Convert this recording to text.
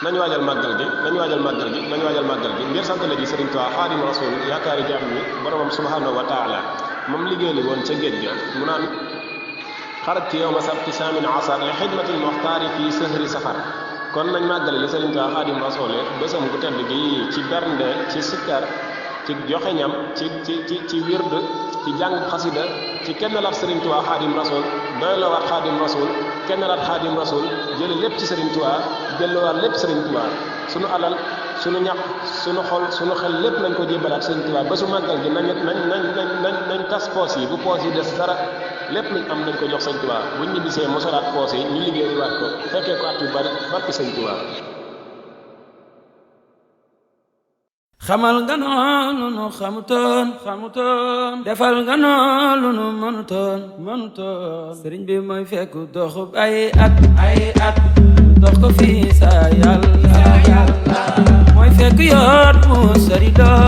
nañu waajal màggal gi ngir santale ji Sëriñ Tuubaa Xaadimu Rasuul yaakaari jaam ñi boromam subhaanahu wa taala moom liggéey li woon ca géej ga mu naan xarajtu yawma sabti saamin asar li xidmatil muxtaari fii sëhri safar kon nañ màggale li Sëriñ Tuubaa Xaadimu Rasuul bésam gu tedd gi ci bernde ci sikkar ci joxe ñam ci wird ci jàng xasida ci kennalaat Sëriñ Tuubaa Xaadimu Rasuul doylawaat Xaadimu Rasuul kennalaat Xaadimu Rasuul jële lépp ci Sëriñ Tuubaa delluwaat lépp Sëriñ Tuubaa sunu alal sunu ñaq sunu xol sunu xel lépp nañ ko jébbalaat Sëriñ Tuubaa ba su màggal gi nañ tas poos yi bu poos yi des dara lépp luñ am nañ ko jox Sëriñ Tuubaa buñ ñu bisee mosolaat poos yi ñu liggéey waat ko fekkee ko at yu bari barki Sëriñ Tuubaa. xamal nga noonu nu xamutoon defal nga noonu nu mënutoon sëriñ bi mooy fekk doxub ay at dox ko fii sa yàlla mooy fekk yoon mu sori doon